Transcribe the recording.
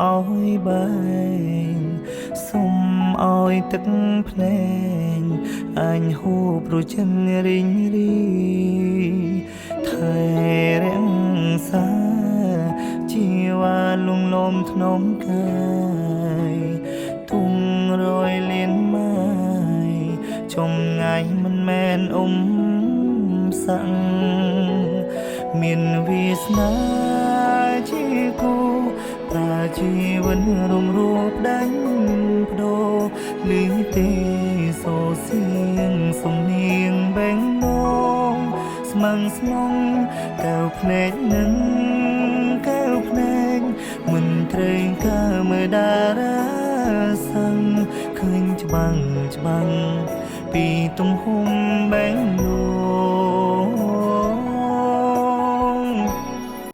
ឲ្យបែងសុំឲ្យទឹកភ្នែកអញហូបរចិនរីងរីថែរក្សាជីវ៉ាលងលំធ្នមកាយទុំរយលានម៉ាយចំងាយមិនមែនអ៊ំសឹងមានវាសនាជាគូប្រាជីវិនរំរូបដាញ់បដូរឮទេសូសៀងសំនៀងបែងដងស្មឹងស្មងកែវភ្នែកនឹងកែវភ្នែកមិនត្រូវកើមើតារាសឹងឃើញច្បាំងច្បាំងពីទំហំបែង